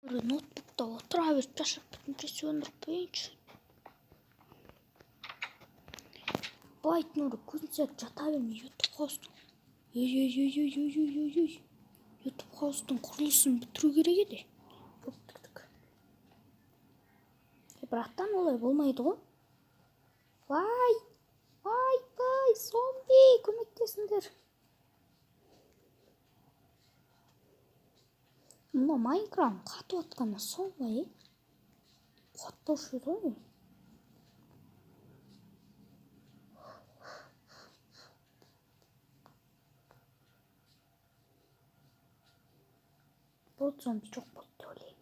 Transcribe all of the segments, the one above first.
Ноутбукта отыра беріп шаршап кеттім, сөндіріп қояйыншы. Былай көзінше жата бермей Ютуб хаустың, ей, ей, ей, ей, ей, ей, ей, ей, Ютуб хаустың құрылысын бітіру керек еді. Тік. Бірақтан олай болмайды ғой. Вай, вай, вай, зомби, көмектесіңдер. Мына Майнкрафт қатып жатқаны сол ма, е? Қатпаушы еді ғой. Болды, зомби жоқ болды деп ойлаймын.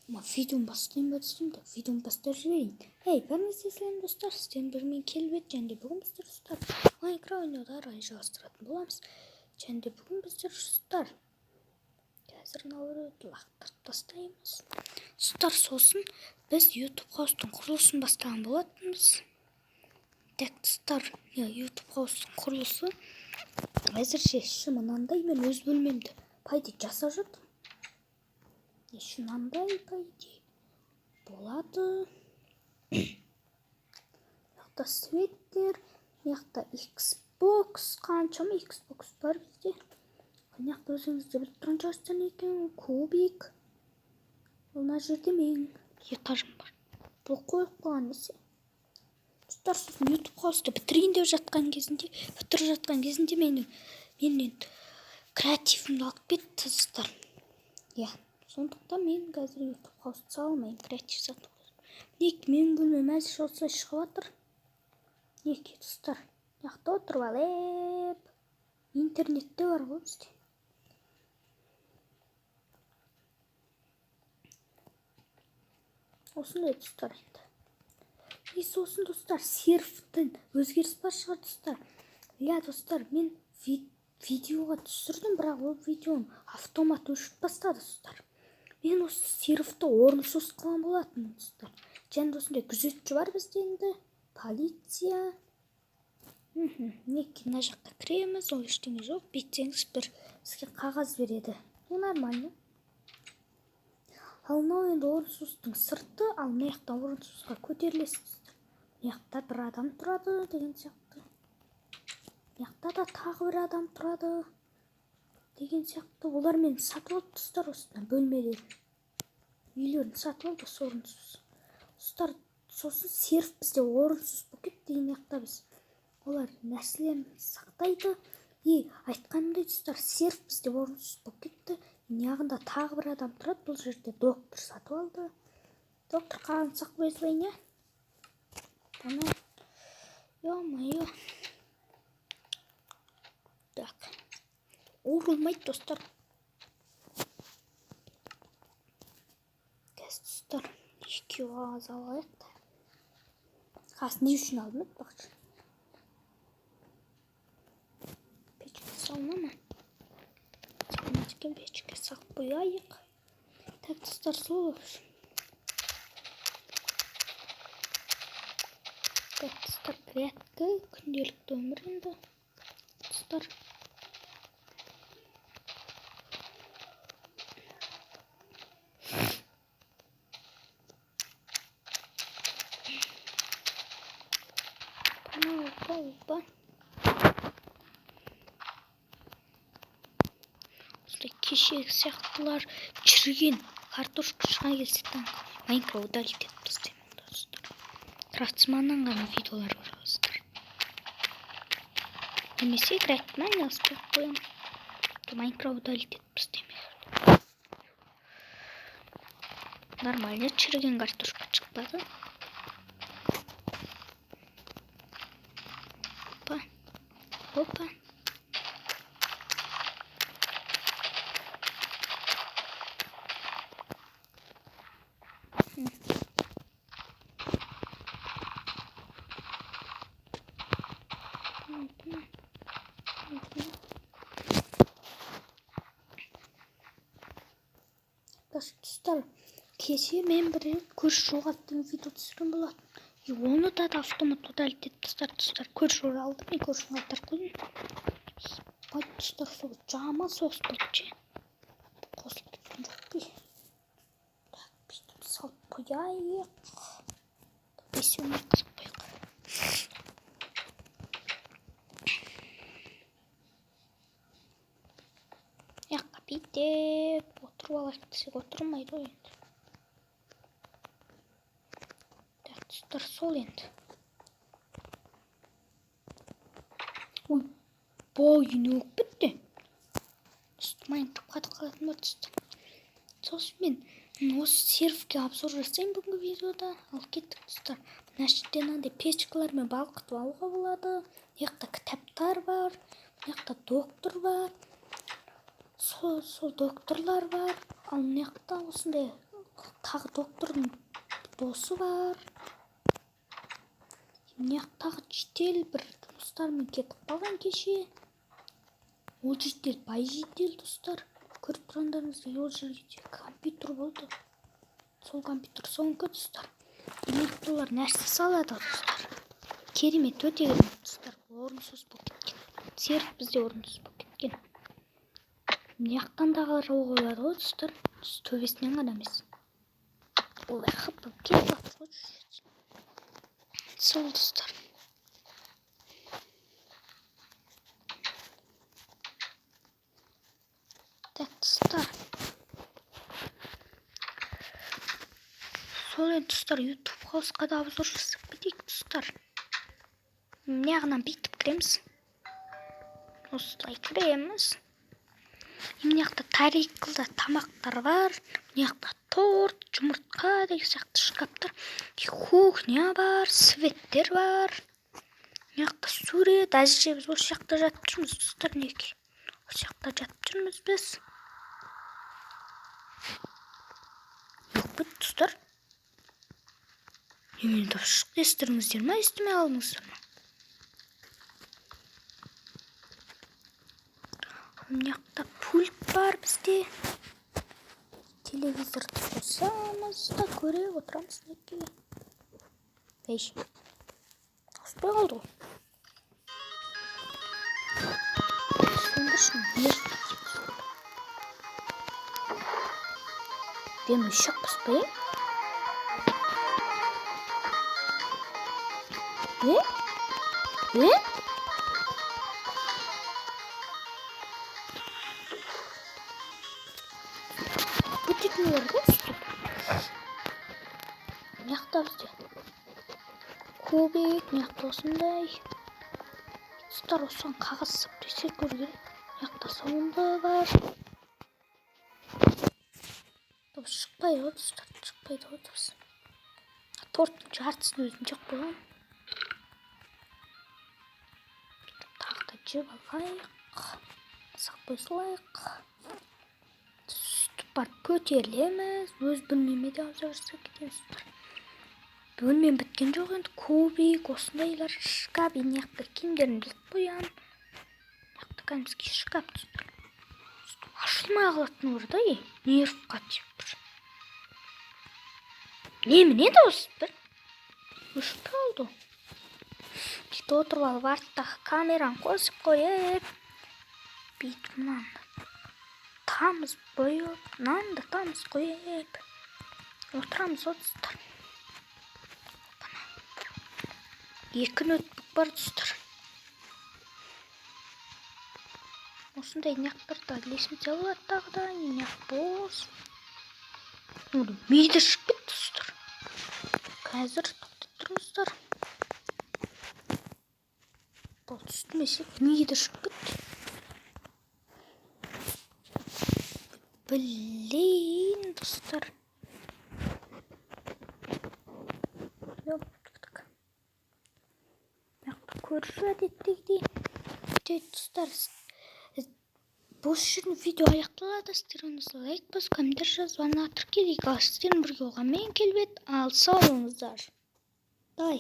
Видеоны бастайын ба десем де, видеоны бастап жіберейін. Ей, бәріңізге сәлем, достар, сіздермен бірге мен, Келбет, және де бүгін біздер, достар, Майнкрафт ойнауды ары қарай жалғастыратын боламыз. Және де бүгін біздер, достар, қазір мынау біреуді лақтырып тастаймыз. Достар, сосын біз YouTube хаустың құрылысын бастаған болатынбыз. Так, достар, YouTube хаустың құрылысы әзірше іші мынандай. Мен өз бөлмемді, по идее, жасап жатырмын. Іші мынандай, по идее, болады. Мына жақта светтер, мына жақта Xbox, қаншама Xbox бар бізде. Мына жақта өзіңіз де біліп тұрған шығарсыздар не екенін, кубик. Мына жерде менің этажым бар. Бұл қойып қойған несі. Достар, сосын YouTube хаусты бітірейін деп жатқан кезінде, бітіріп жатқан кезінде менен креативімді алып кетті, достар. Иә, сондықтан мен қазір YouTube хаусты сала алмаймын, креатив сатып. Мінекей, менің бөлмем әзірше осылай шығып жатыр. Мінекей, достар, мына жақта отырып алып, интернет те бар ғой бізде. Осындай, достар, енді. И сосын, достар, серфтің өзгеріс бар шығар, достар. Иә, достар, мен видеоға түсірдім, бірақ ол видеоны автомат өшіріп тастады, достар. Мен осы серфті орынсыз қылған болатынмын, достар. Және де осындай күзетші бар бізде енді, полиция. Мінекей, мына жаққа кіреміз, ол ештеңе жоқ. Бүйтсеңіз, бір сізге қағаз береді. Ну, нормально. Ал мынау енді орынсыздың сырты, ал мына жақтан орынсызға көтерілесіз. Мына жақта бір адам тұрады деген сияқты. Мына жақта да тағы бір адам тұрады деген сияқты. Олар мені сатып алды, достар, осыдан бөлмелерін. Үйлерін сатып алды осы орынсыз. Достар, сосын серф бізде орынсыз болып кетті деген жақта біз. Олар нәрселерін сақтайды. И айтқанымдай, достар, серф бізде орынсыз болып кетті. Мына тағы бір адам тұрады. Бұл жерде доктор сатып алды. Доктор қағазын сақтап қоя салайын, иә? Ана, ё-моё. Так. Урылмайды, достар. Қазір, достар, екеуі қағаз алайық та. Қағаз не үшін алдым, айтпақшы? Печке салына ма? Салынады екен, печке салып қояйық. Так, достар, сол, в общем. Так, достар, грядка, күнделікті өмір енді. Достар. Опа, опа. Осындай кешегі сияқтылар шіріген картошка шыға келсе, Майнкрафт удалить етіп тастаймын, достар. Крафтсманнан ғана видеолар көресіздер. Немесе крафтмен айналыспай ақ қоямын. Майнкрафт удалить етіп тастаймын. Нормально шіріген картошка шықпады. Опа. Опа. Достар, кеше мен бір рет көрші жоғалды деген видео түсірген болатын. И оны да автомат удалить етіп тастады, достар. Көрші оралды, мен көршіні қайтарып қойдым. Ой, достар, сол жаман соғыс болды ше. Қосылып кеткен жоқ пе? Так, бүйтіп салып қояйық. Бесеуін өткізіп қояйық. Жаққа бүйтіп отырып алайық десек, отырмайды ғой енді. Так, достар, сол енді. Ой, бойы не болып кетті? Майнкрафт қатып қалатын болды, достар. Сосын мен осы серфке обзор жасаймын бүгінгі видеода. Ал кеттік, достар. Мына жерде мынандай печкалармен балқытып алуға болады. Мына жақта кітаптар бар. Мына жақта доктор бар. Сол докторлар бар. Ал мына жақта осындай тағы доктордың досы бар. Мына жақтағы жедел бір жұмыстармен кетіп қалған кеше. Ол жедел, бай жедел, достар. Көріп тұрғандарыңыздай, ол жерде компьютер болды. Сол компьютер соңғы, достар. Электрлар нәрсе салады, достар. Керемет, өте керемет, достар. Орынсыз болып кеткен. Серік бізде орынсыз болып кеткен. Мына жақтан да қарауға болады ғой, достар. Төбесінен ғана емес. Олай хып болып кетіп жатыр ғой. Сол, достар. Так, достар. Сол енді, достар, YouTube хаусқа да обзор жасап кетейік, достар. Мына жағынан бүйтіп кіреміз. Осылай кіреміз. Мына жақта тарелкада тамақтар бар. Мына жақта торт, жұмыртқа деген сияқты шкафтар. Кухня бар, светтер бар. Мына жақта сурет. Әзірше біз осы жақта жатып жүрміз, достар, мінекей. Осы жақта жатып жүрміз біз. Жоқ бітті, достар. Немен дауыс шықты, естідіңіздер ма, естімей қалдыңыздар ма? Мына жақта пульт бар бізде. Телевизорды қосамыз да көре отырамыз мінекей. Ей, ауыспай қалды ғой. Сөндірші, мен еще қоспайын. Не? Не? Бүйтетін бар ғой үстіп. Мына жақта бізде кубик, мына жақта осындай. Достар, осыған қағаз сап тексеріп көру керек. Мына жақта сауынды бар. Дыбыс шықпайды ғой, достар, шықпайды ғой дыбыс. Торттың жартысын өзім жеп қойғанмын. Тағы да жеп алайық. Сақ қоя салайық. Сөйтіп барып көтерілеміз. Өз бөлмеме де обзор жасап кетеміз, достар. Бөлмем біткен жоқ енді. Кубик, осындайлар, шкаф. Мына жақта киімдерімді іліп қоямын. Мына жақта кәдімгідей шкаф, достар. Сөйтіп ашылмай қалатын бар да, нервқа тиіп бір. Немене дауыс бір? Өшіп қалды. Бүйтіп отырып алып арттағы камераны қосып қойып, бүйтіп мынаны тамыз қойып, мынаны да тамыз қойып отырамыз ғой, достар. Екі ноутбук бар, достар. Осындай мына лестница болады тағы да, мына бос. Миды шығып кетті, достар. Қазір тоқтап тұрыңыздар. Бұл үстімесе миды шығып кетті. Блин, достар. Көрші әдеттегідей. Достар, осы жерден видео аяқталады. Сіздер лайк басып, комментарий жазып, арнаға тіркелейік. Ал сіздермен бірге болған мен Келбет. Ал сау болыңыздар. Давай.